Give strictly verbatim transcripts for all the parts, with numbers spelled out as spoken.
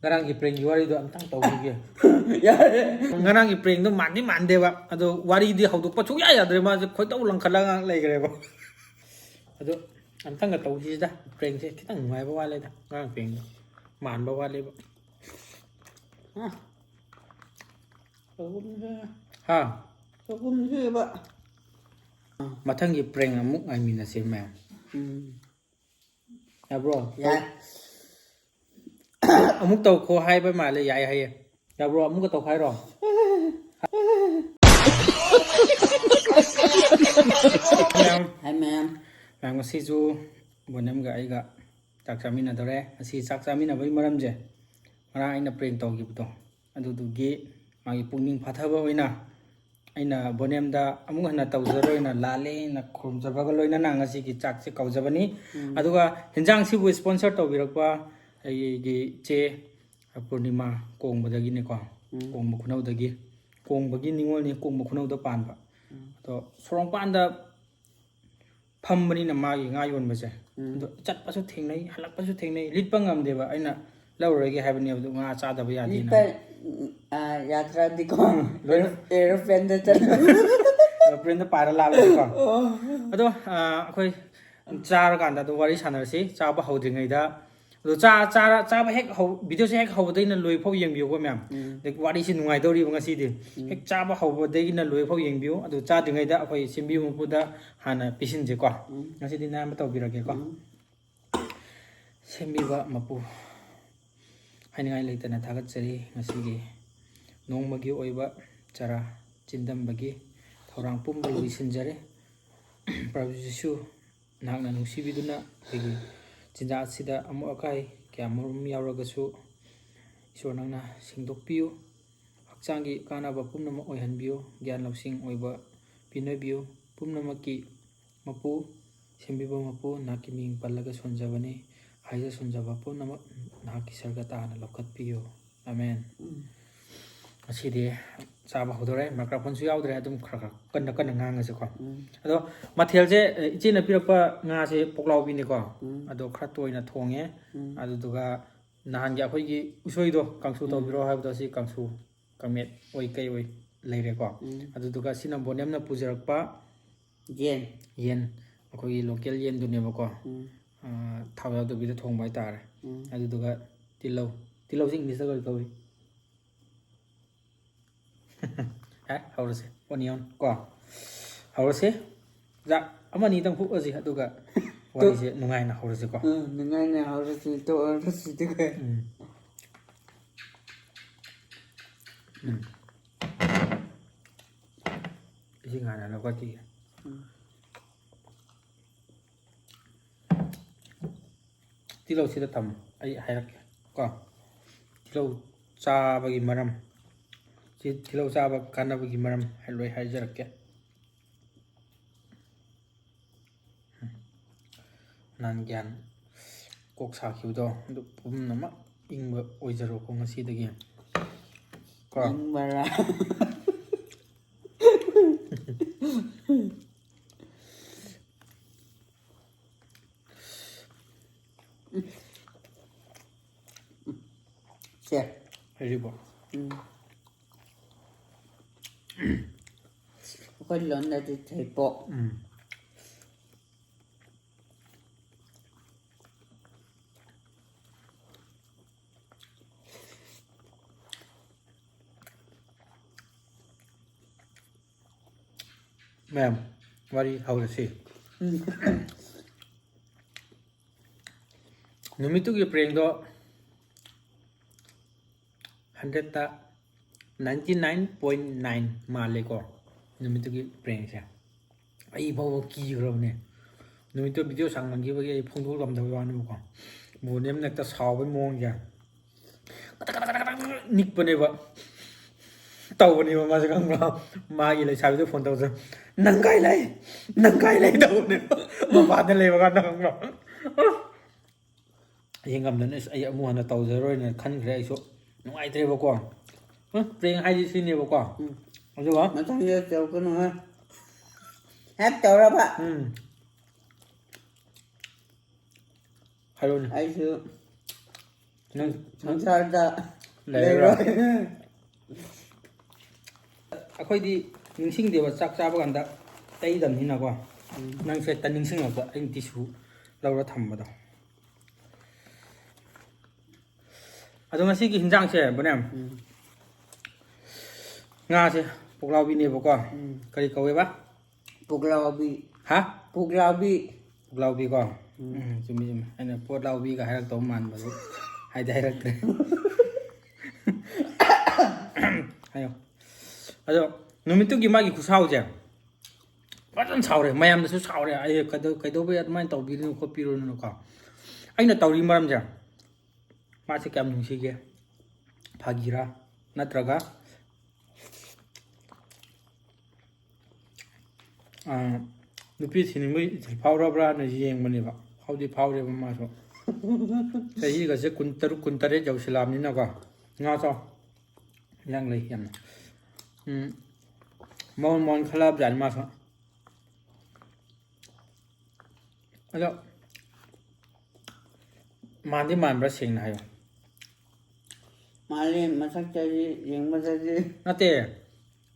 ꯉꯔꯥꯡꯒꯤ ꯄ꯭ꯔꯦꯡꯒꯤ ꯋꯥꯔꯤꯗꯣ ꯑꯝꯇꯪ ꯇꯧꯈꯤꯒꯦ꯫ ꯌꯥꯔꯦ꯫ ꯉꯔꯥꯡꯒꯤ ꯄ꯭ꯔꯦꯡꯗꯣ ꯃꯥꯟꯗꯤ ꯃꯥꯟꯗꯦꯕ, ꯑꯗꯣ ꯋꯥꯔꯤꯗꯤ ꯍꯧꯗꯣꯛꯄ ꯁꯨꯡꯌꯥ ꯌꯥꯗ꯭ꯔꯦ꯫ ꯃꯥꯁꯦ ꯈꯣꯏꯗꯧ ꯂꯪꯈꯠꯂꯒ ꯉꯥꯡ ꯂꯩꯈ꯭ꯔꯦꯕ꯫ ꯑꯗꯣ ꯑꯝꯇꯪꯒ ꯇꯧꯁꯤꯗ, ꯄ꯭ꯔꯦꯡꯁꯦ ꯈꯤꯇꯪ ꯅꯨꯡꯉꯥꯏꯕ ꯋꯥꯠꯂꯦꯗ, ꯉꯔꯥꯡ ꯄ꯭ꯔꯦꯡꯗꯣ ꯃꯥꯟꯕ ꯋꯥꯠꯂꯦꯕ꯫ ꯆꯒꯨꯝꯁꯦ꯫ ꯍꯥ? ꯆꯒꯨꯝꯁꯦꯕ꯫ ꯃꯊꯪꯒꯤ ꯄ꯭ꯔꯦꯡ ꯑꯃꯨꯛ ꯉꯥꯏꯃꯤꯟꯅꯁꯦ ꯃꯌꯥꯝ꯫ ꯎꯝ꯫ ꯌꯥꯕ꯭ꯔꯣ? ꯌꯥꯏ꯫ ꯑꯃꯨꯛ ꯇꯧꯈꯣ ꯍꯥꯏꯕ ꯃꯥꯜꯂꯦ, ꯌꯥꯏ ꯍꯥꯏꯌꯦ꯫ ꯌꯥꯕ꯭ꯔꯣ? ꯑꯃꯨꯛꯀ ꯇꯧꯈꯥꯏꯔꯣ? ꯃꯌꯥꯝ, ꯍꯥꯏ ꯃꯌꯥꯝ꯫ ꯃꯌꯥꯝ, ꯉꯁꯤꯁꯨ ꯕꯣꯅꯦꯝꯒ ꯑꯩꯒ ꯆꯥꯛ ꯆꯥꯃꯤꯟꯅꯗꯧꯔꯦ꯫ ꯉꯁꯤ ꯆꯥꯛ ꯆꯥꯃꯤꯟꯅꯕꯒꯤ ꯃꯔꯝꯁꯦ, ꯉꯔꯥꯡ ꯑꯩꯅ ꯄ꯭ꯔꯦꯡ ꯇꯧꯈꯤꯕꯗꯣ, ꯑꯗꯨꯗꯨꯒꯤ ꯃꯥꯒꯤ ꯄꯨꯛꯅꯤꯡ ꯐꯥꯊꯕ ꯑꯣꯏꯅ ꯑꯩꯅ ꯕꯣꯅꯦꯝꯗ ꯑꯃꯨꯛ ꯍꯟꯅ ꯇꯧꯖꯔꯣꯏꯅ, ꯂꯥꯜꯂꯦꯅ ꯈꯨꯔꯨꯝꯖꯕꯒ ꯂꯣꯏꯅꯅ ꯉꯁꯤꯒꯤ ꯆꯥꯛꯁꯦ ꯀꯧꯖꯕꯅꯤ꯫ ꯑꯗꯨꯒ ꯍꯤꯟꯖꯥꯡꯁꯤꯕꯨ sponsor ꯇꯧꯕꯤꯔꯛꯄ ꯑꯩꯒꯤ ꯏꯆꯦ ꯄꯨꯔꯅꯤꯃꯥ ꯀꯣꯡꯕꯗꯒꯤꯅꯤꯀꯣ꯫ ꯀꯣꯡꯕ ꯈꯨꯅꯧꯗꯒꯤ, ꯀꯣꯡꯕꯒꯤ ꯅꯤꯉꯣꯜꯅꯤ, ꯀꯣꯡꯕ ꯈꯨꯅꯧꯗ ꯄꯥꯟꯕ꯫ ꯑꯗꯣ ꯁꯣꯔꯣꯡꯄꯥꯟꯗ ꯐꯝꯕꯅꯤꯅ ꯃꯥꯒꯤ ꯉꯥ ꯌꯣꯟꯕꯁꯦ, ꯑꯗꯣ ꯆꯠꯄꯁꯨ ꯊꯦꯡꯅꯩ, ꯍꯜꯂꯛꯄꯁꯨ ꯊꯦꯡꯅꯩ꯫ ꯂꯤꯠꯄ ꯉꯝꯗꯦꯕ, ꯑꯩꯅ ꯂꯧꯔꯔꯣꯏꯒꯦ ꯍꯥꯏꯕꯅꯦꯕ, ꯑꯗꯣ ꯉꯥ ꯆꯥꯗꯕ ꯌꯥꯗꯦꯅ꯫ ꯂꯤꯠꯄ, ꯎꯝ, ꯑ, ꯌꯥꯗ꯭ꯔꯗꯤꯀꯣ꯫ ꯂꯣꯏꯅ Aeroplane ꯗ ꯆꯠꯂꯣ꯫ Aeroplane ꯗ ꯄꯥꯏꯔ ꯂꯥꯛꯂꯒꯀꯣ꯫ ꯑꯗꯣ, ꯑ, ꯑꯩꯈꯣꯏ ꯆꯥꯔꯀꯥꯟꯗ ꯑꯗꯨꯝ ꯋꯥꯔꯤ ꯁꯥꯟꯅꯔꯁꯤ, ꯆꯥꯕ ꯍꯧꯗ꯭ꯔꯤꯉꯩꯗ꯫ ꯑꯗꯣ ꯆꯥ-, ꯆꯥꯔ-, ꯆꯥꯕ ꯍꯦꯛ ꯍꯧ-, video ꯁꯦ ꯍꯦꯛ ꯍꯧꯕꯗꯒꯤꯅ ꯂꯣꯏꯐꯥꯎ ꯌꯦꯡꯕꯤꯌꯨꯀꯣ ꯃꯌꯥꯝ꯫ ꯑꯗꯩ ꯋꯥꯔꯤꯁꯤ ꯅꯨꯡꯉꯥꯏꯗꯧꯔꯤꯕ ꯉꯁꯤꯗꯤ꯫ ꯍꯦꯛ ꯆꯥꯕ ꯍꯧꯕꯗꯒꯤꯅ ꯂꯣꯏꯐꯥꯎ ꯌꯦꯡꯕꯤꯌꯨ꯫ ꯑꯗꯨ ꯆꯥꯗ꯭ꯔꯤꯉꯩꯗ ꯑꯩꯈꯣꯏ ꯁꯦꯝꯕꯤꯕ ꯃꯄꯨꯗ ꯍꯥꯟꯅ ꯄꯤꯁꯤꯟꯁꯦꯀꯣ꯫ ꯉꯁꯤꯗꯤ ꯅꯌꯥꯝꯕ ꯇꯧꯕꯤꯔꯒꯦꯀꯣ꯫ ꯁꯦꯝꯕꯤꯕ ꯃꯄꯨ, ꯍꯥꯏꯅꯤꯡꯉꯥꯏ ꯂꯩꯇꯅ ꯊꯥꯒꯠꯆꯔꯤ꯫ ꯉꯁꯤꯒꯤ ꯅꯣꯡꯃꯒꯤ ꯑꯣꯏꯕ ꯆꯔꯥ ꯆꯤꯟꯗꯝꯕꯒꯤ ꯊꯧꯔꯥꯡ ꯄꯨꯝꯕ ꯂꯣꯏꯁꯤꯟꯖꯔꯦ꯫ ꯄ꯭ꯔꯚꯨ ꯖꯤꯁꯨ, ꯅꯍꯥꯛꯅ ꯅꯨꯡꯁꯤꯕꯤꯗꯨꯅ ꯑꯩꯈꯣꯏꯒꯤ ꯆꯤꯟꯖꯥꯛ ꯑꯁꯤꯗ ꯑꯃꯣꯠ ꯑꯀꯥꯏ ꯀꯌꯥ ꯃꯔꯨꯝ ꯌꯥꯎꯔꯒꯁꯨ, ꯏꯁꯣꯔ, ꯅꯪꯅ ꯁꯦꯡꯗꯣꯛꯄꯤꯌꯨ꯫ ꯍꯛꯆꯥꯡꯒꯤ ꯀꯥꯟꯅꯕ ꯄꯨꯝꯅꯃꯛ ꯑꯣꯏꯍꯟꯕꯤꯌꯨ꯫ ꯒ꯭ꯌꯥꯟ ꯂꯧꯁꯤꯡ ꯑꯣꯏꯕ ꯄꯤꯅꯕꯤꯌꯨ꯫ ꯄꯨꯝꯅꯃꯛꯀꯤ ꯃꯄꯨ, ꯁꯦꯝꯕꯤꯕ ꯃꯄꯨ, ꯅꯍꯥꯛꯀꯤ ꯃꯤꯡ ꯄꯜꯂꯒ ꯁꯣꯟꯖꯕꯅꯤ꯫ ꯍꯥꯏꯖ ꯁꯣꯟꯖꯕ ꯄꯨꯝꯅꯃꯛ ꯅꯍꯥꯛꯀꯤ ꯁꯔꯒ ꯇꯥꯅ ꯂꯧꯈꯠꯄꯤꯌꯨ꯫ ꯑꯃꯦꯟ꯫ ꯉꯁꯤꯗꯤ ꯆꯥꯕ ꯍꯧꯗꯣꯔꯦ, microphone ꯁꯨ ꯌꯥꯎꯗ꯭ꯔꯦ, ꯑꯗꯨꯝ ꯈꯔ ꯈꯔ ꯀꯟꯅ ꯀꯟꯅ ꯉꯥꯡꯉꯁꯤꯀꯣ꯫ ꯑꯗꯣ ꯃꯊꯦꯜꯁꯦ, ꯑ, ꯏꯆꯦꯅ ꯄꯤꯔꯛꯄ ꯉꯥꯁꯦ ꯄꯣꯛꯂꯥꯎꯕꯤꯅꯤꯀꯣ꯫ ꯑꯗꯣ ꯈꯔ ꯇꯣꯏꯅ ꯊꯣꯡꯉꯦ꯫ ꯑꯗꯨꯗꯨꯒ ꯅꯍꯥꯟꯒꯤ ꯑꯩꯈꯣꯏꯒꯤ ꯎꯁꯣꯏꯗꯣ ꯀꯥꯡꯁꯨ ꯎꯝ꯫ ꯇꯧꯕꯤꯔꯣ ꯍꯥꯏꯕꯗꯣ, ꯁꯤ ꯀꯥꯡꯁꯨ ꯀꯥꯡꯃꯦꯠ ꯑꯣꯏ ꯀꯩ ꯑꯣꯏ ꯂꯩꯔꯦꯀꯣ꯫ ꯎꯝ꯫ ꯑꯗꯨꯗꯨꯒ ꯁꯤꯅ ꯕꯣꯅꯦꯝꯅ ꯄꯨꯖꯔꯛꯄ ꯌꯦꯟ꯫ ꯌꯦꯟ, ꯑꯩꯈꯣꯏꯒꯤ local ꯌꯦꯟꯗꯨꯅꯦꯕꯀꯣ꯫ ꯎꯝ꯫ ꯑꯥ, ꯊꯥꯎ ꯌꯥꯎꯗꯕꯤꯗ ꯊꯣꯡꯕ ꯍꯥꯏꯇꯥꯔꯦ꯫ ꯎꯝ꯫ ꯑꯗꯨꯗꯨꯒ ꯇꯤꯜꯍꯧ, ꯇꯤꯜꯍꯧꯁꯤ English ꯇ ꯀꯔꯤ ꯀꯧꯏ? ꯑꯦ, ꯍꯧꯔꯁꯦ꯫ Onion ꯀꯣ꯫ ꯍꯧꯔꯁꯦ꯫ ꯆꯥꯛ ꯑꯃ ꯑꯅꯤꯗꯪ ꯍꯨꯛꯑꯁꯤ, ꯑꯗꯨꯒ ꯋꯥꯔꯤꯁꯦ ꯅꯨꯡꯉꯥꯏꯅ ꯍꯧꯔꯁꯤꯀꯣ꯫ ꯎꯝ, ꯅꯨꯡꯉꯥꯏꯅ ꯍꯧꯔꯁꯤ, ꯇꯣꯛꯑꯔꯁꯤ, ꯑꯗꯨꯒ꯫ ꯎꯝ꯫ ꯎꯝ꯫ ꯏꯁꯤꯡ ꯍꯥꯟꯅ ꯂꯧꯈꯠꯈꯤꯒꯦ꯫ ꯎꯝ꯫ ꯇꯤꯜꯍꯧꯁꯤꯗ ꯊꯝꯃꯨ, ꯑꯩ ꯍꯥꯏꯔꯛꯀꯦ ꯀꯣ꯫ ꯇꯤꯜꯍꯧ ꯆꯥꯕꯒꯤ ꯃꯔꯝ, ꯁꯤ ꯇꯤꯜꯍꯧ ꯆꯥꯕ ꯀꯥꯟꯅꯕꯒꯤ ꯃꯔꯝ ꯂꯣꯏ ꯍꯥꯏꯖꯔꯛꯀꯦ꯫ ꯅꯍꯥꯟ ꯒ꯭ꯌꯥꯟ ꯀꯣꯛ ꯁꯥꯈꯤꯕꯗꯣ ꯑꯗꯨ ꯄꯨꯝꯅꯃꯛ ꯏꯪꯕ ꯑꯣꯏꯖꯔꯣꯀꯣ ꯉꯁꯤꯗꯒꯤ ꯀꯣ꯫ ꯏꯪꯕꯔꯥ? ꯁꯦ꯫ ꯍꯩꯔꯤꯕꯣ? ꯎꯝ꯫ ꯑꯩꯈꯣꯏ ꯂꯣꯟꯗꯗꯤ ꯊꯩꯕꯣꯛ꯫ ꯎꯝ꯫ ꯃꯌꯥꯝ, ꯋꯥꯔꯤ ꯍꯧꯔꯁꯤ꯫ ꯎꯝ꯫ ꯅꯨꯃꯤꯠꯇꯨꯒꯤ ꯄ꯭ꯔꯦꯡꯗꯣ hundred ꯇ ninety nine point nine ꯃꯥꯜꯂꯦꯀꯣ, ꯅꯨꯃꯤꯠꯇꯨꯒꯤ ꯄ꯭ꯔꯦꯡꯁꯦ꯫ ꯑꯩ ꯐꯥꯎꯕ ꯀꯤꯈ꯭ꯔꯕꯅꯦ꯫ ꯅꯨꯃꯤꯠꯇꯨ video ꯁꯥꯡꯃꯟꯈꯤꯕꯒꯤ ꯑꯩ ꯐꯣꯡꯗꯣꯛꯂꯝꯗꯕꯩ ꯋꯥꯅꯦꯕꯀꯣ꯫ ꯕꯣꯅꯦꯝꯅ ꯍꯦꯛꯇ ꯁꯥꯎꯕꯒꯤ ꯃꯑꯣꯡꯁꯦ꯫ ꯅꯤꯛꯄꯅꯦꯕ꯫ ꯇꯧꯕꯅꯦꯕ ꯃꯥꯁꯦ, ꯈꯪꯕ꯭ꯔꯥ? ꯃꯥꯒꯤ ꯂꯩꯁꯥꯕꯤꯗ phone ꯇꯧꯗꯅ, "ꯅꯪ ꯀꯥꯏ ꯂꯩ? ꯅꯪ ꯀꯥꯏ ꯂꯩ?" ꯇꯧꯕꯅꯦꯕ꯫ ꯃꯄꯥꯟꯗ ꯂꯩꯕ ꯀꯥꯟꯗ, ꯈꯪꯕ꯭ꯔꯥ? ꯌꯦꯡꯉꯝꯗꯅ, "ꯑꯁ, ꯑꯩ ꯑꯃꯨꯛ ꯍꯟꯅ ꯇꯧꯖꯔꯣꯏꯅ" ꯈꯟꯈ꯭ꯔꯦ ꯑꯩꯁꯨ꯫ ꯅꯨꯡꯉꯥꯏꯇ꯭ꯔꯦꯕꯀꯣ꯫ ꯍ, prank ꯍꯥꯏꯁꯤ ꯁꯤꯅꯦꯕꯀꯣ꯫ ꯎꯝ꯫ ꯑꯗꯨꯒ ꯃꯊꯪꯗ ꯇꯧꯔꯛꯀꯅꯨ, ꯍ꯫ ꯍꯦꯛ ꯇꯧꯔꯕ꯫ ꯎꯝ꯫ ꯍꯥꯏꯔꯣꯅꯦ꯫ ꯑꯩꯁꯨ ꯅꯪ ꯁꯪꯁꯥꯔꯗ ꯂꯩꯔꯔꯣꯏ꯫ ꯂꯩꯔꯣꯏ꯫ ꯑꯩꯈꯣꯏꯗꯤ ꯅꯤꯡꯁꯤꯡꯗꯦꯕ, ꯆꯥꯛ ꯆꯥꯕ ꯀꯥꯟꯗ ꯇꯩꯗꯕꯅꯤꯅꯀꯣ꯫ ꯎꯝ꯫ ꯅꯪꯁꯦ ꯍꯦꯛꯇ ꯅꯤꯡꯁꯤꯡꯉꯛꯄ, ꯑꯩꯅ ꯇꯤꯁꯨ ꯂꯧꯔ ꯊꯝꯕꯗꯣ꯫ ꯑꯗꯣ ꯉꯁꯤꯒꯤ ꯍꯤꯟꯖꯥꯡꯁꯦ, ꯕꯣꯅꯦꯝ, ꯎꯝ꯫ ꯉꯥꯁꯦ ꯄꯨꯛꯂꯥꯎꯕꯤꯅꯦꯕꯀꯣ꯫ ꯎꯝ꯫ ꯀꯔꯤ ꯀꯧꯋꯦꯕ? ꯄꯨꯛꯂꯥꯎꯕꯤ꯫ ꯍꯥ? ꯄꯨꯛꯂꯥꯎꯕꯤ꯫ ꯄꯨꯛꯂꯥꯎꯕꯤꯀꯣ꯫ ꯎꯝ꯫ ꯎꯝ, ꯆꯨꯝꯃꯤ, ꯆꯨꯝꯃꯤ꯫ ꯑꯩꯅ ꯄꯣꯠꯂꯥꯎꯕꯤꯒ ꯍꯥꯏꯔꯛꯇꯧ ꯃꯥꯟꯕꯗꯨ ꯍꯥꯏꯗꯤ ꯍꯥꯏꯔꯛꯇ꯭ꯔꯦ꯫ ꯍꯥꯏꯌꯣ꯫ ꯑꯗꯣ ꯅꯨꯃꯤꯠꯇꯨꯒꯤ ꯃꯥꯒꯤ ꯈꯨꯁꯥꯎꯁꯦ ꯐꯖꯅ ꯁꯥꯎꯔꯦ, ꯃꯌꯥꯝꯅꯁꯨ ꯁꯥꯎꯔꯦ꯫ "ꯑꯩ ꯀꯩꯗꯧ-, ꯀꯩꯗꯧꯕꯩ ꯑꯗꯨꯃꯥꯏꯅ ꯇꯧꯕꯤꯔꯤꯅꯣ ꯈꯣꯠꯄꯤꯔꯨꯅꯣꯀꯣ?" ꯑꯩꯅ ꯇꯧꯔꯤ ꯃꯔꯝꯁꯦ, ꯃꯥꯁꯦ ꯀꯌꯥꯝ ꯅꯨꯡꯁꯤꯒꯦ? ꯐꯥꯒꯤꯔꯥ? ꯅꯠꯇ꯭ꯔꯒ, ꯑꯥ, ꯅꯨꯄꯤ ꯊꯤꯅꯤꯡꯕꯒꯤ ꯏꯊꯤꯜ ꯐꯥꯎꯔꯕ꯭ꯔꯥꯅ ꯌꯦꯡꯕꯅꯦꯕ꯫ ꯐꯥꯎꯗꯤ ꯐꯥꯎꯔꯦꯕ ꯃꯥꯁꯨ꯫ ꯆꯍꯤꯒꯁꯦ ꯀꯨꯟꯇꯔꯨꯛ, ꯀꯨꯟꯇꯔꯦꯠ ꯌꯧꯁꯤꯜꯂꯛꯑꯕꯅꯤꯅꯀꯣ꯫ ꯉꯥ ꯆꯥꯎ꯫ ꯌꯥꯝ ꯂꯩ ꯌꯥꯝꯅ꯫ ꯎꯝ꯫ ꯃꯑꯣꯟ ꯃꯑꯣꯟ ꯈꯜꯂꯛꯑꯕꯖꯥꯠꯅꯤ ꯃꯥꯁꯨ꯫ ꯑꯗꯣ ꯃꯥꯟꯗꯤ ꯃꯥꯟꯕ꯭ꯔꯥ, ꯁꯦꯡꯅ ꯍꯥꯏꯌꯣ? ꯃꯥꯜꯂꯤ, ꯃꯁꯛꯇꯗꯤ, ꯌꯦꯡꯕꯗꯗꯤ꯫ ꯅꯠꯇꯦ,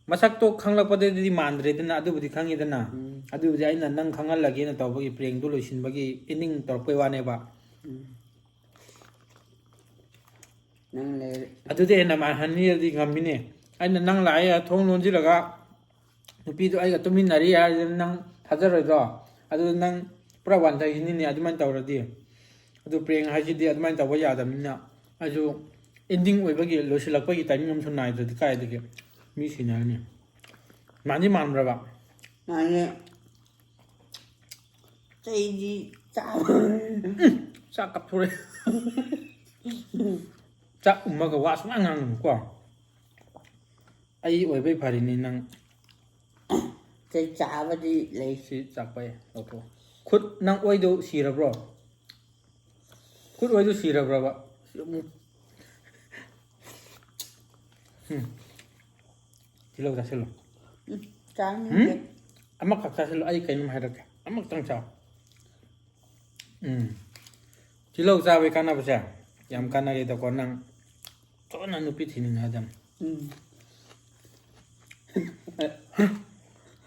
ꯃꯁꯛꯇꯣ ꯈꯪꯂꯛꯄꯗꯗꯤ ꯃꯥꯟꯗ꯭ꯔꯦꯗꯅ, ꯑꯗꯨꯕꯨꯗꯤ ꯈꯪꯉꯤꯗꯅ꯫ ꯎꯝ꯫ ꯑꯗꯨꯕꯨꯗꯤ ꯑꯩꯅ ꯅꯪ ꯈꯪꯍꯜꯂꯒꯦꯅ ꯇꯧꯕꯒꯤ, ꯄ꯭ꯔꯦꯡꯗꯣ ꯂꯣꯏꯁꯤꯟꯕꯒꯤ ꯑꯦꯅꯤꯡ ꯇꯧꯔꯛꯄꯩ ꯋꯥꯅꯦꯕ꯫ ꯎꯝ꯫ ꯅꯪ ꯂꯩꯔꯦ꯫ ꯑꯗꯨꯗꯤ ꯑꯩꯅ ꯃꯥꯟꯍꯟꯅꯤꯡꯉꯗꯤ ꯉꯝꯃꯤꯅꯦ꯫ ꯑꯩꯅ ꯅꯪ ꯂꯥꯛꯑꯦ, ꯊꯣꯡ ꯂꯣꯟꯁꯤꯜꯂꯒ ꯅꯨꯄꯤꯗꯣ ꯑꯩꯒ ꯇꯨꯃꯤꯟꯅꯔꯤ ꯍꯥꯏꯔꯗꯤ ꯅꯪ ꯊꯥꯖꯔꯣꯏꯗ꯭ꯔꯣ? ꯑꯗꯨ ꯅꯪ ꯄꯨꯔꯥ ꯋꯥꯟꯊꯈꯤꯅꯤꯅꯦ ꯑꯗꯨꯃꯥꯏꯅ ꯇꯧꯔꯗꯤ꯫ ꯑꯗꯨ ꯄ꯭ꯔꯦꯡ ꯍꯥꯏꯁꯤꯗꯤ ꯑꯗꯨꯃꯥꯏꯅ ꯇꯧꯕ ꯌꯥꯗꯕꯅꯤꯅ, ꯑꯩꯁꯨ ꯑꯦꯟꯗꯤꯡ ꯑꯣꯏꯕꯒꯤ, ꯂꯣꯏꯁꯤꯜꯂꯛꯄꯒꯤ ꯇꯥꯏꯃꯤꯡ ꯑꯃꯁꯨ ꯅꯥꯏꯗ꯭ꯔꯗꯤ ꯀꯥꯏꯗꯒꯤ ꯃꯤ ꯁꯤꯅꯔꯅꯤ꯫ ꯃꯥꯟꯗꯤ ꯃꯥꯟꯕ꯭ꯔꯕ? ꯃꯥꯅꯦ꯫ ꯆꯩꯗꯤ ꯆꯥꯕ꯫ ꯆꯥꯛ ꯀꯞꯊꯣꯔꯛꯑꯦ꯫ ꯆꯥꯛ ꯎꯝꯃꯒ ꯋꯥ ꯁꯨꯡꯉꯥꯡ ꯉꯥꯡꯒꯅꯨꯀꯣ꯫ ꯑꯩ ꯑꯣꯏꯕꯩ ꯐꯔꯤꯅꯤ ꯅꯪ꯫ ꯆꯩ ꯆꯥꯕꯗꯤ ꯂꯩ꯫ ꯁꯤ ꯆꯥꯛꯄꯩ ꯂꯧꯊꯣꯛ꯫ ꯈꯨꯠ ꯅꯪ ꯑꯣꯏꯗꯣ ꯁꯤꯔꯕ꯭ꯔꯣ? ꯈꯨꯠ ꯑꯣꯏꯗꯣ ꯁꯤꯔꯕ꯭ꯔꯕ? ꯁꯤ ꯑꯃꯨꯛ꯫ ꯎꯝ꯫ ꯇꯤꯜꯍꯧ ꯆꯥꯁꯤꯜꯂꯣ꯫ ꯎꯝ, ꯆꯥꯅꯤꯡꯗꯦ꯫ ꯎꯝ? ꯑꯃꯈꯛ ꯆꯥꯁꯤꯜꯂꯣ, ꯑꯩ ꯀꯩꯅꯣꯝ ꯍꯥꯏꯔꯛꯀꯦ꯫ ꯑꯃꯈꯛꯇꯪ ꯆꯥꯎ꯫ ꯎꯝ꯫ ꯇꯤꯜꯍꯧ ꯆꯥꯕꯒꯤ ꯀꯥꯟꯅꯕꯁꯦ, ꯌꯥꯝ ꯀꯥꯟꯅꯒꯦꯗꯀꯣ, ꯅꯪ ꯊꯨꯅ ꯅꯨꯄꯤ ꯊꯤꯅꯤꯡꯉꯦ ꯍꯥꯏꯗꯝ꯫ ꯎꯝ꯫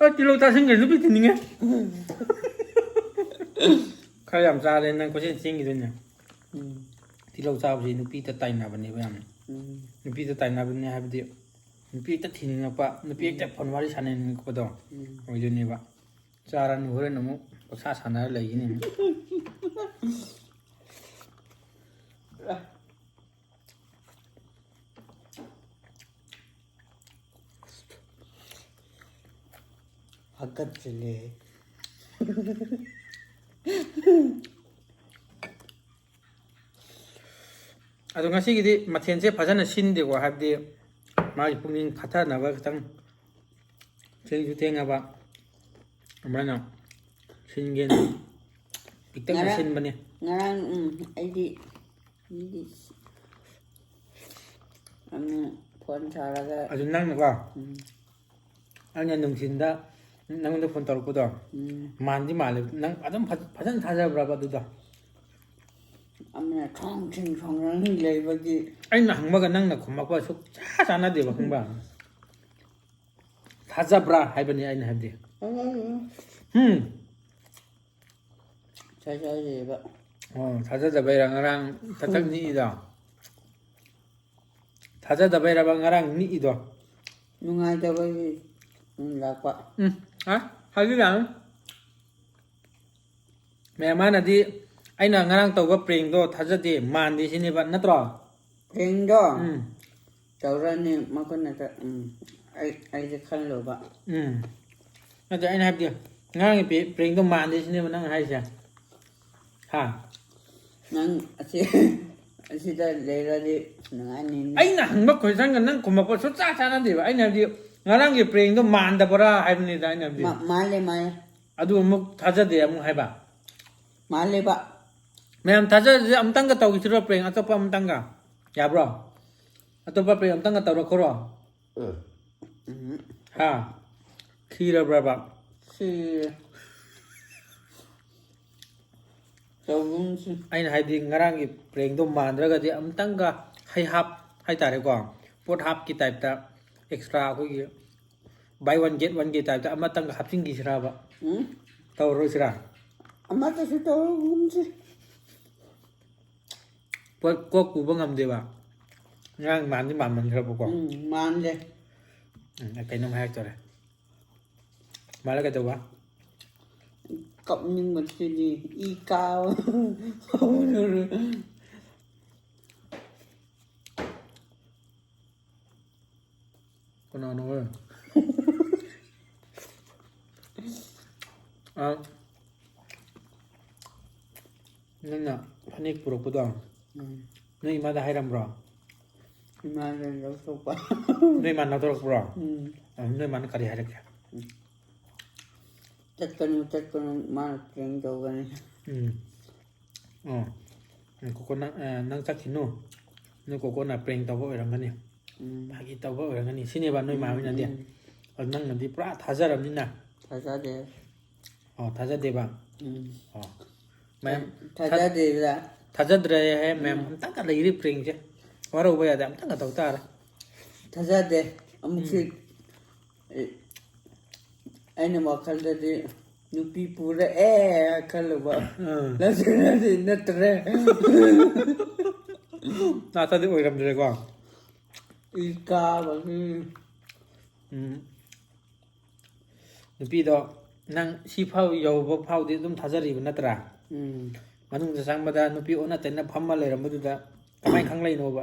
ꯑ, ꯇꯤꯜꯍꯧ ꯆꯥꯁꯤꯟꯈ꯭ꯔꯦ, ꯅꯨꯄꯤ ꯊꯤꯅꯤꯡꯉꯦ꯫ ꯈꯔ ꯌꯥꯝ ꯆꯥꯔꯦ, ꯅꯪ ꯀꯣꯏꯆꯦꯟ ꯆꯦꯟꯈꯤꯗꯣꯏꯅꯦ꯫ ꯎꯝ꯫ ꯇꯤꯜꯍꯧ ꯆꯥꯕꯁꯤ ꯅꯨꯄꯤꯗ ꯇꯥꯏꯅꯕꯅꯦꯕ ꯌꯥꯝꯅ꯫ ꯎꯝ꯫ ꯅꯨꯄꯤꯗ ꯇꯥꯏꯅꯕꯅꯦ ꯍꯥꯏꯕꯗꯤ, ꯅꯨꯄꯤ ꯍꯦꯛꯇ ꯊꯤꯅꯤꯡꯉꯛꯄ, ꯅꯨꯄꯤ ꯍꯦꯛꯇ ꯎꯝ꯫ ꯐꯣꯟ ꯋꯥꯔꯤ ꯁꯥꯟꯅꯅꯤꯡꯉꯛꯄꯗꯣ ꯎꯝ꯫ ꯑꯣꯏꯗꯣꯏꯅꯦꯕ꯫ ꯆꯥꯔꯅꯤ, ꯍꯣꯔꯦꯟ ꯑꯃꯨꯛ ꯄꯪꯁꯥ ꯁꯥꯟꯅꯔ ꯂꯩꯈꯤꯅꯤ꯫ ꯍꯥꯀꯠꯆꯜꯂꯦ꯫ ꯑꯗꯣ ꯉꯁꯤꯒꯤꯗꯤ ꯃꯊꯦꯜꯁꯦ ꯐꯖꯅ ꯁꯤꯟꯗꯦꯀꯣ, ꯍꯥꯏꯕꯗꯤ ꯃꯥꯒꯤ ꯄꯨꯛꯅꯤꯡ ꯐꯊꯅꯕ ꯈꯤꯇꯪ ꯊꯦꯡꯁꯨ ꯊꯦꯡꯉꯕ, ꯑꯗꯨꯃꯥꯏꯅ ꯁꯤꯟꯒꯦꯅ ꯄꯤꯛꯇꯛꯅ ꯉꯔꯥꯡ, ꯁꯤꯟꯕꯅꯤ꯫ ꯉꯔꯥꯡ, ꯎꯝ, ꯑꯩꯗꯤ, ꯑꯩꯗꯤ ꯑꯃꯨꯛ ꯐꯣꯟ ꯁꯥꯔꯒ ꯑꯗꯨ ꯅꯪꯅꯀꯣ, ꯎꯝ꯫ ꯑꯩꯅ ꯅꯨꯡꯊꯤꯟꯗ ꯅꯪꯉꯣꯟꯗ ꯐꯣꯟ ꯇꯧꯔꯛꯄꯗꯣ, ꯎꯝ꯫ ꯃꯥꯟꯗꯤ ꯃꯥꯜꯂꯦ꯫ ꯅꯪ ꯑꯗꯨꯝ ꯐꯖ-, ꯐꯖꯅ ꯊꯥꯖꯕ꯭ꯔꯕ ꯑꯗꯨꯗꯣ? ꯑꯃꯅ ꯊꯣꯡ ꯊꯤꯡ ꯊꯣꯡ ꯂꯩꯕꯒꯤ꯫ ꯑꯩꯅ ꯍꯪꯕꯒ ꯅꯪꯅ ꯈꯨꯝꯃꯛꯄ ꯁꯨꯛꯆꯥ ꯆꯥꯟꯅꯗꯦꯕ, ꯈꯪꯕ꯭ꯔꯥ? ꯊꯥꯖꯕ꯭ꯔꯥ ꯍꯥꯏꯕꯅꯤ ꯑꯩꯅ ꯍꯥꯏꯕꯗꯤ꯫ ꯊꯥꯖꯗꯦ꯫ ꯎꯝ꯫ ꯊꯥꯖꯗꯦꯕ꯫ ꯑꯣ, ꯊꯥꯖꯗꯕꯩꯔꯥ ꯉꯔꯥꯡ ꯊꯛꯊꯛ ꯎꯝ꯫ ꯅꯤꯛꯏꯗꯣ? ꯊꯥꯖꯗꯕꯩꯔꯕ ꯉꯔꯥꯡ ꯅꯤꯛꯏꯗꯣ? ꯅꯨꯡꯉꯥꯏꯇꯕꯒꯤ ꯂꯥꯛꯄ꯫ ꯎꯝ, ꯑ, ꯍꯥꯏꯕꯤꯔꯛꯑꯅꯨ꯫ ꯃꯌꯥꯝ ꯃꯥꯅꯗꯤ ꯑꯩꯅ ꯉꯔꯥꯡ ꯇꯧꯕ prankꯗꯣ ꯊꯥꯖꯗꯦ, ꯃꯥꯟꯗꯦ ꯁꯤꯅꯦꯕ, ꯅꯠꯇ꯭ꯔꯣ? Prankꯗꯣ ꯎꯝ꯫ ꯇꯧꯔꯅꯤ ꯃꯈꯨꯠꯅ ꯇ-, ꯎꯝ, ꯑꯩ, ꯑꯩꯁꯦ ꯈꯜꯂꯨꯕ꯫ ꯎꯝ꯫ ꯅꯠꯇꯦ, ꯑꯩꯅ ꯍꯥꯏꯕꯗꯤ ꯉꯔꯥꯡꯒꯤ ꯄꯦ-, prankꯗꯣ ꯃꯥꯟꯗꯦ ꯁꯤꯅꯦꯕ ꯅꯪ ꯍꯥꯏꯁꯦ? ꯍꯥ? ꯅꯪ ꯑꯁꯤ, ꯑꯁꯤꯗ ꯂꯩꯔꯗꯤ ꯅꯨꯡꯉꯥꯏꯅꯤ꯫ ꯑꯩꯅ ꯍꯪꯕ questionꯒ ꯅꯪ ꯈꯨꯝꯃꯛꯄ ꯁꯨꯡꯆꯥ ꯆꯥꯟꯅꯗꯦꯕ꯫ ꯑꯩꯅ ꯍꯥꯏꯕꯗꯤ ꯉꯔꯥꯡꯒꯤ prankꯗꯣ ꯃꯥꯟꯗꯕ꯭ꯔꯥ ꯍꯥꯏꯕꯅꯤꯗ ꯑꯩꯅ ꯍꯥꯏꯕꯗꯤ꯫ ꯃꯥ-, ꯃꯥꯜꯂꯦ, ꯃꯥꯜꯂꯦ꯫ ꯑꯗꯨ ꯑꯃꯨꯛ ꯊꯥꯖꯗꯦ ꯑꯃꯨꯛ ꯍꯥꯏꯕ꯫ ꯃꯥꯜꯂꯦꯕ꯫ ꯃꯌꯥꯝ ꯊꯥꯖꯗ꯭ꯔꯗꯤ ꯑꯃꯨꯛꯇꯪꯒ ꯇꯧꯈꯤꯁꯤꯔꯣ prank ꯑꯇꯣꯞꯄ ꯑꯃꯇꯪꯒ? ꯌꯥꯕ꯭ꯔꯣ? ꯑꯇꯣꯞꯄ prank ꯑꯃꯇꯪꯒ ꯇꯧꯔꯛꯈꯣꯔꯣ? ꯎꯝ꯫ ꯍꯥ? ꯈꯤꯔꯕ꯭ꯔꯕ? ꯈꯤꯔꯦ꯫ ꯇꯧꯒꯨꯝꯁꯤ꯫ ꯑꯩꯅ ꯍꯥꯏꯗꯤ ꯉꯔꯥꯡꯒꯤ ꯄ꯭ꯔꯦꯡꯗꯣ ꯃꯥꯟꯗ꯭ꯔꯒꯗꯤ ꯑꯃꯨꯛꯇꯪꯒ ꯍꯩ ꯍꯥꯞ ꯍꯥꯏꯇꯥꯔꯦꯀꯣ, ꯄꯣꯠ ꯍꯥꯞꯀꯤ ꯇꯥꯏꯞꯇ ꯑꯦꯛꯁꯇ꯭ꯔꯥ ꯑꯩꯈꯣꯏꯒꯤ ꯕꯥꯏ ꯋꯥꯟ ꯒꯦꯠ ꯋꯥꯟꯒꯤ ꯇꯥꯏꯞꯇ ꯑꯃꯇꯪꯒ ꯍꯥꯞꯆꯤꯟꯈꯤꯁꯤꯔꯕ? ꯎꯝ? ꯇꯧꯔꯔꯣꯏꯁꯤꯔꯥ? ꯑꯃꯠꯇꯁꯨ ꯇꯧꯔꯒꯨꯝꯁꯤ꯫ ꯄꯣꯠ ꯀꯣꯛ ꯄꯨꯕ ꯉꯝꯗꯦꯕ꯫ ꯉꯔꯥꯡ ꯃꯥꯟꯗꯤ ꯃꯥꯟꯃꯟꯈ꯭ꯔꯕꯀꯣ꯫ ꯎꯝ, ꯃꯥꯟꯗꯦ꯫ ꯎꯝ, ꯑꯩ ꯀꯩꯅꯣꯝ ꯍꯥꯏꯔꯛꯇꯣꯔꯦ꯫ ꯃꯥꯜꯂ ꯀꯩꯗꯧꯕ? ꯀꯞꯅꯤꯡꯕꯁꯤꯗꯤ ꯏ ꯀꯥꯕ ꯍꯧꯔꯦ꯫ ꯀꯅꯥꯅꯣ ꯍꯣꯏ? ꯑ, ꯅꯪꯅ ꯐꯅꯦꯛ ꯄꯨꯔꯛꯄꯗꯣ ꯎꯝ꯫ ꯅꯣꯏ ꯏꯃꯥꯗ ꯍꯥꯏꯔꯝꯕ꯭ꯔꯣ? ꯏꯃꯥꯅ ꯂꯧꯊꯣꯛꯄ꯫ ꯅꯣꯏ ꯏꯃꯥꯅ ꯂꯧꯊꯣꯔꯛꯄ꯭ꯔꯣ? ꯎꯝ꯫ ꯑ, ꯅꯣꯏ ꯏꯃꯥꯅ ꯀꯔꯤ ꯍꯥꯏꯔꯛꯀꯦ? ꯆꯠꯀꯅꯨ, ꯆꯠꯀꯅꯨ, ꯃꯥꯅ ꯄ꯭ꯔꯦꯡ ꯇꯧꯒꯅꯤ꯫ ꯎꯝ꯫ ꯑꯣ꯫ ꯎꯝ, ꯀꯣꯀꯣꯅ, ꯑ, ꯅꯪ ꯆꯠꯈꯤꯅꯨ꯫ ꯅꯣꯏ ꯀꯣꯀꯣꯅ ꯄ꯭ꯔꯦꯡ ꯇꯧꯕ ꯑꯣꯏꯔꯝꯒꯅꯤ꯫ ꯎꯝ꯫ ꯐꯥꯒꯤ ꯇꯧꯕ ꯑꯣꯏꯔꯝꯒꯅꯤ ꯁꯤꯅꯦꯕ ꯅꯣꯏ ꯃꯥ ꯍꯣꯏꯅꯗꯤ꯫ ꯎꯝ꯫ ꯑꯗꯨ ꯅꯪꯅꯗꯤ ꯄꯨꯔꯥ ꯊꯥꯖꯔꯕꯅꯤꯅ꯫ ꯊꯥꯖꯗꯦ꯫ ꯑꯣ, ꯊꯥꯖꯗꯦꯕ꯫ ꯎꯝ꯫ ꯑꯣ꯫ ꯃꯌꯥꯝ ꯊꯥꯖꯗꯦꯕ꯫ ꯊꯥꯖꯗ꯭ꯔꯦꯍꯦ ꯃꯌꯥꯝ꯫ ꯑꯝꯇꯪꯒ ꯂꯩꯔꯤ ꯄ꯭ꯔꯦꯡꯁꯦ꯫ ꯋꯥꯔꯧꯕ ꯌꯥꯗꯦ, ꯑꯝꯇꯪꯒ ꯇꯧ ꯇꯥꯔꯦ꯫ ꯊꯥꯖꯗꯦ꯫ ꯑꯃꯨꯛꯁꯨ ꯑꯦ, ꯑꯩꯅ ꯋꯥꯈꯜꯗꯗꯤ ꯅꯨꯄꯤ ꯄꯨꯔꯛꯑꯦ ꯈꯜꯂꯨꯕ꯫ ꯎꯝ꯫ ꯅꯠꯇ꯭ꯔꯦ, ꯅꯠꯇ꯭ꯔꯦ꯫ ꯂꯥꯁꯇꯗꯤ ꯑꯣꯏꯔꯝꯗ꯭ꯔꯦꯀꯣ꯫ ꯏ ꯀꯥꯕꯒꯤ꯫ ꯎꯝ꯫ ꯅꯨꯄꯤꯗꯣ ꯅꯪ ꯁꯤ ꯐꯥꯎ ꯌꯧꯕ ꯐꯥꯎꯗꯤ ꯑꯗꯨꯝ ꯊꯥꯖꯔꯤꯕ ꯅꯠꯇ꯭ꯔꯥ? ꯎꯝ꯫ ꯃꯅꯨꯡꯗ ꯆꯪꯕꯗ ꯅꯨꯄꯤ ꯑꯣꯟꯅ ꯇꯩꯅ ꯐꯝꯃ ꯂꯩꯔꯝꯕꯗꯨꯗ ꯀꯃꯥꯏꯅ ꯈꯪꯂꯛꯏꯅꯣꯕ?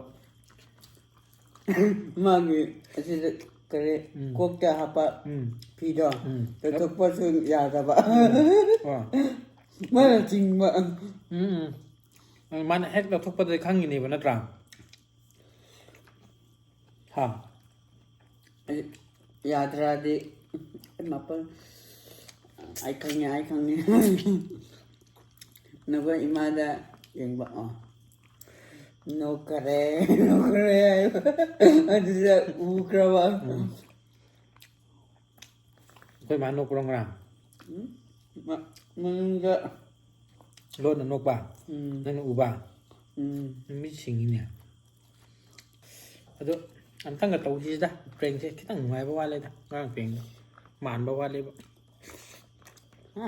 ꯃꯥꯒꯤ ꯑꯁꯤꯗ ꯀꯔꯤ ꯎꯝ꯫ ꯀꯣꯛꯇ ꯍꯥꯞꯄ ꯎꯝ꯫ ꯐꯤꯗꯣ ꯎꯝ꯫ ꯂꯧꯊꯣꯛꯄꯁꯨ ꯌꯥꯗꯕ꯫ ꯑꯣ꯫ ꯃꯥꯅ ꯆꯤꯡꯕ꯫ ꯎꯝ, ꯎꯝ꯫ ꯃꯥꯅ ꯍꯦꯛ ꯂꯧꯊꯣꯛꯄꯗ ꯈꯪꯉꯤꯅꯦꯕ ꯅꯠꯇ꯭ꯔꯥ? ꯍꯥ? ꯑꯩ ꯌꯥꯗ꯭ꯔꯗꯤ ꯑꯩ ꯃꯥꯄꯜ ꯑꯩ ꯈꯪꯉꯦ, ꯑꯩ ꯈꯪꯉꯦ꯫ ꯅꯈꯣꯏ ꯏꯃꯥꯗ ꯌꯦꯡꯕ꯫ ꯑꯣ꯫ ꯅꯣꯛꯈꯔꯦ, ꯅꯣꯛꯈꯔꯦ ꯍꯥꯏꯕ꯫ ꯑꯗꯨꯗ ꯎꯈ꯭ꯔꯕ꯫ ꯎꯝ꯫ ꯑꯩꯈꯣꯏ ꯃꯥ ꯅꯣꯛꯄ꯭ꯔꯣ ꯉꯔꯥꯡ? ꯎꯝ? ꯃ-, ꯃꯅꯨꯡꯗ ꯂꯣꯟꯅ ꯅꯣꯛꯄ, ꯎꯝ ꯅꯪꯅ ꯎꯕ꯫ ꯎꯝ ꯃꯤꯠ ꯁꯤꯡꯉꯤꯅꯦ꯫ ꯑꯗꯣ ꯑꯝꯇꯪꯒ ꯇꯧꯁꯤꯗ, ꯄ꯭ꯔꯦꯡꯁꯦ ꯈꯤꯇꯪ ꯅꯨꯡꯉꯥꯏꯕ ꯋꯥꯠꯂꯦꯗ, ꯉꯔꯥꯡ ꯄ꯭ꯔꯦꯡꯗꯣ ꯃꯥꯟꯕ ꯋꯥꯠꯂꯦꯕ꯫ ꯍꯥ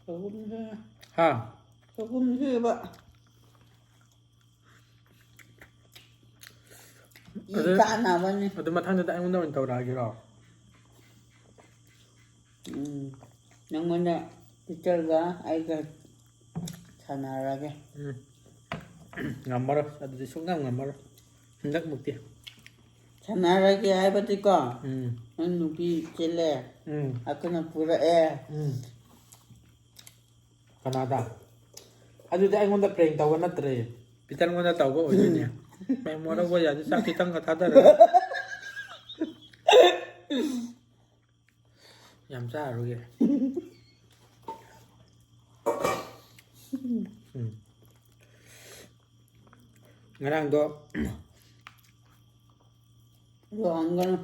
ꯁꯣꯏꯕꯨꯝꯁꯦ ꯍꯥ? ꯁꯣꯏꯕꯨꯝꯁꯦꯕ ꯏ ꯑꯗꯨ ꯀꯥꯟꯅꯕꯅꯤ꯫ ꯑꯗꯨ ꯃꯊꯪꯗꯗꯤ ꯑꯩꯉꯣꯟꯗ ꯑꯣꯏꯅ ꯇꯧꯔꯛꯑꯒꯦꯔꯣ? ꯎꯝ ꯅꯪꯉꯣꯟꯗ ꯄꯤꯇꯔꯒ ꯑꯩꯒ ꯁꯥꯟꯅꯔꯒꯦ꯫ ꯎꯝ꯫ ꯉꯝꯃꯔꯣꯏ ꯑꯗꯨꯗꯤ, ꯁꯨꯡꯉꯝ ꯉꯝꯃꯔꯣꯏ ꯍꯟꯗꯛꯃꯨꯛꯇꯤ꯫ ꯁꯥꯟꯅꯔꯒꯦ ꯍꯥꯏꯕꯗꯤꯀꯣ, ꯎꯝ꯫ ꯅꯪ ꯅꯨꯄꯤ ꯆꯦꯜꯂꯦ, ꯎꯝ꯫ ꯑꯩꯈꯣꯏꯅ ꯄꯨꯔꯛꯑꯦ꯫ ꯎꯝ꯫ ꯀꯅꯥꯗ? ꯑꯗꯨꯗꯤ ꯑꯩꯉꯣꯟꯗ ꯄ꯭ꯔꯦꯡ ꯇꯧꯕ ꯅꯠꯇ꯭ꯔꯦ, ꯄꯤꯇꯔꯉꯣꯟꯗ ꯇꯧꯕ ꯑꯣꯏꯗꯣꯏꯅꯦ꯫ ꯃꯦꯃꯣꯔꯧꯕ ꯌꯥꯗꯦ, ꯆꯥꯛ ꯈꯤꯇꯪꯒ ꯊꯥꯗꯔꯒ꯫ ꯌꯥꯝ ꯆꯥꯔꯨꯒꯦ꯫ ꯎꯝ꯫ ꯉꯔꯥꯡꯗꯣ ꯂꯨꯍꯣꯡꯒꯅꯨ꯫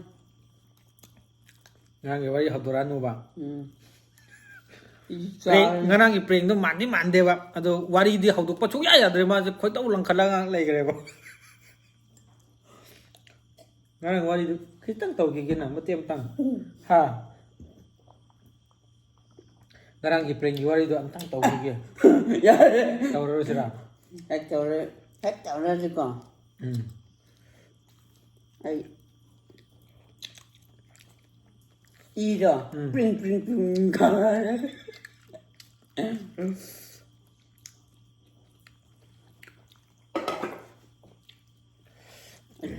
ꯉꯔꯥꯡꯒꯤ ꯋꯥꯔꯤ ꯍꯧꯗꯣꯔꯛꯑꯅꯨꯕ꯫ ꯎꯝ꯫ ꯄ꯭ꯔꯦꯡ, ꯉꯔꯥꯡꯒꯤ ꯄ꯭ꯔꯦꯡꯗꯣ ꯃꯥꯟꯗꯤ ꯃꯥꯟꯗꯦꯕ, ꯑꯗꯣ ꯋꯥꯔꯤꯗꯤ ꯍꯧꯗꯣꯛꯄ ꯁꯨꯡꯌꯥ ꯌꯥꯗ꯭ꯔꯦ, ꯃꯥꯁꯦ ꯈꯣꯏꯗꯧ ꯂꯪꯈꯠꯂꯒ ꯉꯥꯏꯍꯥꯛ ꯂꯩꯈ꯭ꯔꯦꯕ꯫ ꯉꯔꯥꯡ ꯋꯥꯔꯤꯗꯨ ꯈꯤꯇꯪ ꯇꯧꯈꯤꯒꯦꯅ, ꯃꯇꯦꯛ ꯑꯃꯇꯪ꯫ ꯍꯥ? ꯉꯔꯥꯡꯒꯤ ꯄ꯭ꯔꯦꯡꯒꯤ ꯋꯥꯔꯤꯗꯣ ꯑꯝꯇꯪ ꯇꯧꯈꯤꯒꯦ꯫ ꯌꯥꯔꯦ꯫ ꯇꯧꯔꯔꯣꯏꯁꯤꯔꯥ? ꯍꯦꯛ ꯇꯧꯔ ꯍꯦꯛ ꯇꯧꯔꯁꯤꯀꯣ꯫ ꯎꯝ꯫ ꯑꯩ ꯏꯗꯣ ꯎꯝ꯫ ꯄ꯭ꯔꯤꯡ ꯄ꯭ꯔꯤꯡ ꯄ꯭ꯔꯤꯡ ꯈꯪꯉꯦ꯫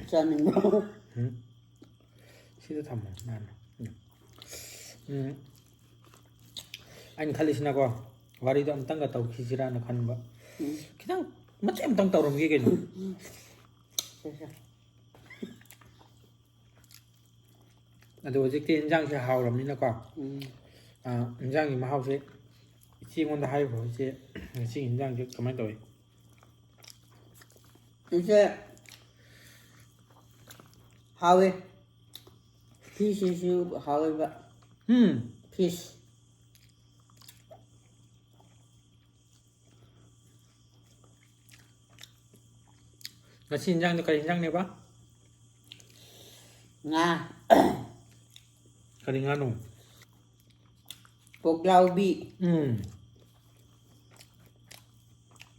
ꯆꯥꯅꯤꯡꯕ꯭ꯔꯣ? ꯎꯝ꯫ ꯁꯤꯗ ꯊꯝꯃꯣ ꯃꯌꯥꯝ꯫ ꯎꯝ꯫ ꯎꯝ꯫ ꯑꯩꯅ ꯈꯜꯂꯤꯁꯤꯅꯀꯣ, ꯋꯥꯔꯤꯗꯣ ꯑꯝꯇꯪꯒ ꯇꯧꯈꯤꯁꯤꯔꯥꯅ ꯈꯟꯕ꯫ ꯎꯝ꯫ ꯈꯤꯇꯪ ꯃꯆꯦꯠ ꯑꯝꯇꯪ ꯇꯧꯔꯝꯒꯦ ꯀꯩꯅꯣ꯫ ꯁꯦ, ꯁꯦ꯫ ꯑꯗꯣ ꯍꯧꯖꯤꯛꯇꯤ ꯏꯟꯖꯥꯡꯁꯦ ꯍꯥꯎꯔꯕꯅꯤꯅꯀꯣ, ꯎꯝ꯫ ꯑꯥ, ꯏꯟꯖꯥꯡꯒꯤ ꯃꯍꯥꯎꯁꯦ ꯏꯆꯦꯉꯣꯟꯗ ꯍꯥꯏꯈ꯭ꯔꯣ, "ꯏꯆꯦ, ꯉꯁꯤꯒꯤ ꯏꯟꯖꯥꯡꯁꯦ ꯀꯃꯥꯏꯅ ꯇꯧꯏ?" ꯏꯆꯦ, ꯍꯥꯎꯋꯦ꯫ ꯐꯤꯁꯁꯤꯁꯨ ꯍꯥꯎꯋꯦꯕ꯫ ꯎꯝ꯫ ꯐꯤꯁ꯫ ꯉꯁꯤ ꯏꯟꯖꯥꯡꯗꯣ ꯀꯔꯤ ꯏꯟꯖꯥꯡꯅꯦꯕ? ꯉꯥ꯫ ꯀꯔꯤ ꯉꯥꯅꯣ? ꯄꯣꯛꯂꯥꯎꯕꯤ꯫ ꯎꯝ꯫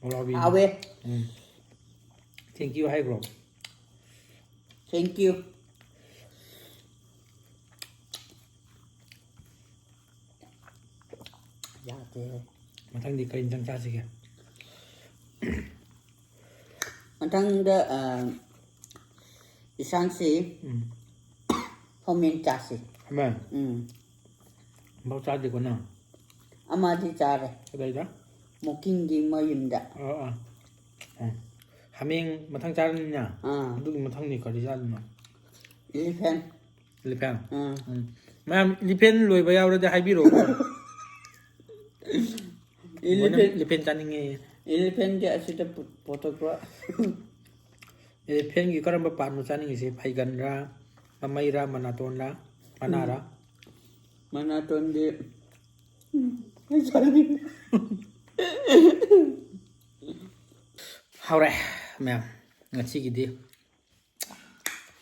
ꯄꯣꯛꯂꯥꯎꯕꯤ꯫ ꯍꯥꯎꯋꯦ꯫ ꯎꯝ꯫ Thank you ꯍꯥꯏꯈ꯭ꯔꯣ꯫ Thank you꯫ ꯌꯥꯗꯦ꯫ ꯃꯊꯪꯗꯤ ꯀꯔꯤ ꯏꯟꯖꯥꯡ ꯆꯥꯁꯤꯒꯦ? ꯃꯊꯪꯗ ꯑ, ꯏꯟꯁꯥꯡꯁꯤ ꯎꯝ꯫ ꯈꯥꯃꯦꯟ ꯆꯥꯁꯤ꯫ ꯈꯥꯃꯦꯟ? ꯎꯝ꯫ ꯑꯝꯐꯥꯎ ꯆꯥꯗꯦꯀꯣ ꯅꯪ? ꯑꯃꯗꯤ ꯆꯥꯔꯦ꯫ ꯀꯗꯥꯏꯗ? ꯃꯨꯀꯤꯡꯒꯤ ꯃꯌꯨꯝꯗ꯫ ꯑꯣ, ꯑꯥ꯫ ꯑꯣ꯫ ꯍꯥꯃꯦꯡ ꯃꯊꯪ ꯆꯥꯔꯅꯤꯅ? ꯑꯥ꯫ ꯑꯗꯨꯒꯤ ꯃꯊꯪꯗꯤ ꯀꯔꯤ ꯆꯥꯗꯣꯏꯅꯣ? Elephant꯫ Elephant? ꯑꯥ꯫ ꯎꯝ꯫ ꯃꯌꯥꯝ elephant ꯂꯣꯏꯕ ꯌꯥꯎꯔꯗꯤ ꯍꯥꯏꯕꯤꯔꯛꯑꯣ꯫ Elephant꯫ Elephant ꯆꯥꯅꯤꯡꯉꯦ꯫ Elephantꯗꯤ ꯑꯁꯤꯗ ꯄꯨ-, ꯄꯨꯊꯣꯛꯄ꯫ Elephantꯒꯤ ꯀꯔꯝꯕ partꯅꯣ ꯆꯥꯅꯤꯡꯉꯤꯁꯦ? ꯐꯩꯒꯟꯔꯥ, ꯃꯃꯩꯔꯥ, ꯃꯅꯥꯇꯣꯟꯔꯥ, ꯃꯅꯥꯔꯥ? ꯃꯅꯥꯇꯣꯟꯗꯤ, ꯎꯝ, ꯑꯩ ꯆꯥꯅꯤꯡꯉꯤ꯫ ꯍꯧꯔꯦ ꯃꯌꯥꯝ, ꯉꯁꯤꯒꯤꯗꯤ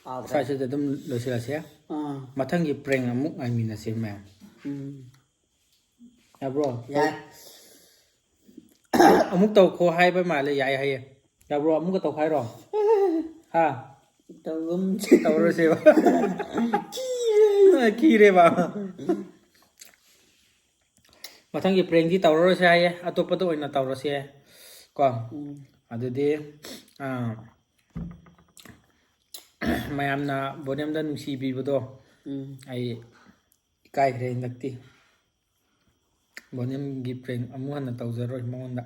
ꯍꯥꯎꯕ꯭ꯔꯥ? ꯁ꯭ꯋꯥꯏꯁꯤꯗ ꯑꯗꯨꯝ ꯂꯣꯏꯁꯤꯜꯂꯁꯦ꯫ ꯑꯥ꯫ ꯃꯊꯪꯒꯤ prank ꯑꯃꯨꯛ ꯉꯥꯏꯃꯤꯟꯅꯁꯦ ꯃꯌꯥꯝ꯫ ꯎꯝ꯫ ꯌꯥꯕ꯭ꯔꯣ? ꯌꯥꯏ꯫ ꯑꯃꯨꯛ ꯇꯧꯈꯣ ꯍꯥꯏꯕ ꯃꯥꯜꯂꯦ, ꯌꯥꯏ ꯍꯥꯏꯌꯦ꯫ ꯌꯥꯕ꯭ꯔꯣ? ꯑꯃꯨꯛꯀ ꯇꯧꯈꯥꯏꯔꯣ? ꯍꯥ? ꯇꯧꯒꯨꯝꯁꯦ꯫ ꯇꯧꯔꯁꯦꯕ꯫ ꯀꯤꯔꯦꯕ꯫ ꯃꯊꯪꯒꯤ prankꯗꯤ ꯇꯧꯔꯔꯣꯏꯁꯦ ꯍꯥꯏꯌꯦ, ꯑꯇꯣꯞꯄꯗ ꯑꯣꯏꯅ ꯇꯧꯔꯁꯦ ꯀꯣ꯫ ꯎꯝ꯫ ꯑꯗꯨꯗꯤ, ꯑꯥ, ꯃꯌꯥꯝꯅ ꯕꯣꯅꯦꯝꯗ ꯅꯨꯡꯁꯤꯕꯤꯕꯗꯣ ꯎꯝ꯫ ꯑꯩ ꯏꯀꯥꯏꯈ꯭ꯔꯦ ꯍꯟꯗꯛꯇꯤ꯫ ꯕꯣꯅꯦꯝꯒꯤ prank ꯑꯃꯨꯛ ꯍꯟꯅ ꯇꯧꯖꯔꯣꯏ ꯃꯉꯣꯟꯗ꯫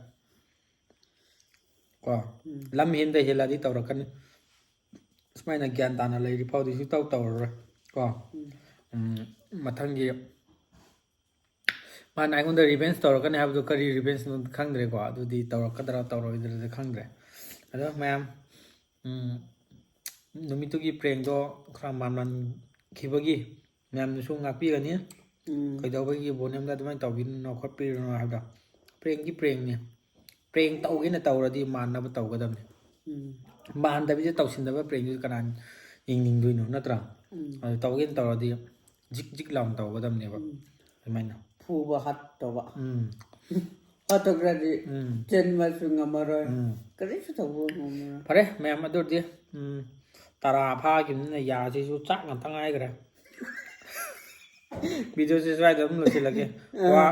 ꯀꯣ, ꯎꯝ꯫ ꯂꯝ ꯍꯦꯟꯗ ꯍꯦꯜꯂꯛꯑꯗꯤ ꯇꯧꯔꯛꯀꯅꯤ꯫ ꯁꯨꯃꯥꯏꯅ ꯒ꯭ꯌꯥꯟ ꯇꯥꯅ ꯂꯩꯔꯤ ꯐꯥꯎꯗꯤ ꯁꯨꯡꯇꯧ ꯇꯧꯔꯔꯣꯏ꯫ ꯀꯣ, ꯎꯝ꯫ ꯎꯝ, ꯃꯊꯪꯒꯤ ꯃꯥꯅ ꯑꯩꯉꯣꯟꯗ revenge ꯇꯧꯔꯛꯀꯅꯤ ꯍꯥꯏꯕꯗꯣ ꯀꯔꯤ revengeꯅꯣ ꯈꯪꯗ꯭ꯔꯦꯀꯣ꯫ ꯑꯗꯨꯗꯤ ꯇꯧꯔꯛꯀꯗ꯭ꯔꯥ ꯇꯧꯔꯣꯏꯗ꯭ꯔꯥꯗꯤ ꯈꯪꯗ꯭ꯔꯦ꯫ ꯑꯗꯣ ꯃꯌꯥꯝ, ꯎꯝ, ꯅꯨꯃꯤꯠꯇꯨꯒꯤ prankꯗꯣ ꯈꯔ ꯃꯥꯟꯃꯟꯈꯤꯕꯒꯤ ꯃꯌꯥꯝꯅꯁꯨ ꯉꯥꯛꯄꯤꯒꯅꯤ꯫ ꯎꯝ꯫ ꯀꯩꯗꯧꯕꯒꯤ ꯕꯣꯅꯦꯝꯗ ꯑꯗꯨꯃꯥꯏꯅ ꯇꯧꯕꯤꯔꯤꯅꯣ ꯈꯣꯠꯄꯤꯔꯤꯅꯣ ꯍꯥꯏꯕꯗꯣ꯫ Prankꯗꯤ prankꯅꯤ꯫ Prank ꯇꯧꯒꯦꯅ ꯇꯧꯔꯗꯤ ꯃꯥꯟꯅꯕ ꯇꯧꯒꯗꯕꯅꯤ꯫ ꯎꯝ꯫ ꯃꯥꯟꯗꯕꯤꯗ ꯇꯧꯁꯤꯟꯗꯕ ꯄ꯭ꯔꯦꯡꯗꯨꯗꯤ ꯀꯅꯥ ꯌꯦꯡꯅꯤꯡꯗꯣꯏꯅꯣ, ꯅꯠꯇ꯭ꯔꯥ? ꯎꯝ ꯑꯗꯨ ꯇꯧꯒꯦꯅ ꯇꯧꯔꯗꯤ ꯖꯤꯛ ꯖꯤꯛ ꯂꯥꯎꯅ ꯇꯧꯒꯗꯕꯅꯦꯕ꯫ ꯎꯝ ꯑꯗꯨꯃꯥꯏꯅ ꯐꯨꯕ ꯍꯥꯠꯇꯧꯕ꯫ ꯎꯝ ꯍꯥꯠꯇꯣꯛꯈ꯭ꯔꯗꯤ ꯎꯝ ꯆꯦꯟꯕꯁꯨ ꯉꯝꯃꯔꯣꯏ꯫ ꯎꯝ ꯀꯔꯤꯁꯨ ꯇꯧꯕ ꯉꯝꯃꯔꯣꯏ꯫ ꯐꯔꯦ ꯃꯌꯥꯝ, ꯑꯗꯨ ꯑꯣꯏꯔꯗꯤ ꯎꯝ ꯇꯔꯥ ꯐꯥꯈꯤꯕꯅꯤꯅ ꯌꯥꯁꯤꯁꯨ ꯆꯥꯛ ꯉꯥꯛꯇ ꯉꯥꯏꯈ꯭ꯔꯦ꯫ ꯚꯤꯗꯤꯑꯣꯁꯦ ꯁ꯭ꯋꯥꯏꯗ ꯑꯗꯨꯝ ꯂꯣꯏꯁꯤꯜꯂꯒꯦ꯫ ꯋꯥ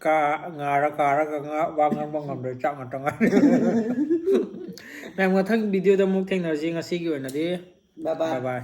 ꯀꯥ ꯉꯥꯔ ꯀꯥꯔꯒ ꯉꯥ ꯋꯥ ꯉꯥꯡꯕ ꯉꯝꯗ꯭ꯔꯦ, ꯆꯥꯛ ꯉꯥꯛꯇ ꯉꯥꯏꯔꯦ꯫ ꯃꯌꯥꯝ, ꯃꯊꯪ ꯚꯤꯗꯤꯑꯣꯗ ꯑꯃꯨꯛ ꯊꯦꯡꯅꯔꯁꯤ꯫ ꯉꯁꯤꯒꯤ ꯑꯣꯏꯅꯗꯤ ꯕꯥꯏ ꯕꯥꯏ꯫ ꯕꯥꯏ ꯕꯥꯏ꯫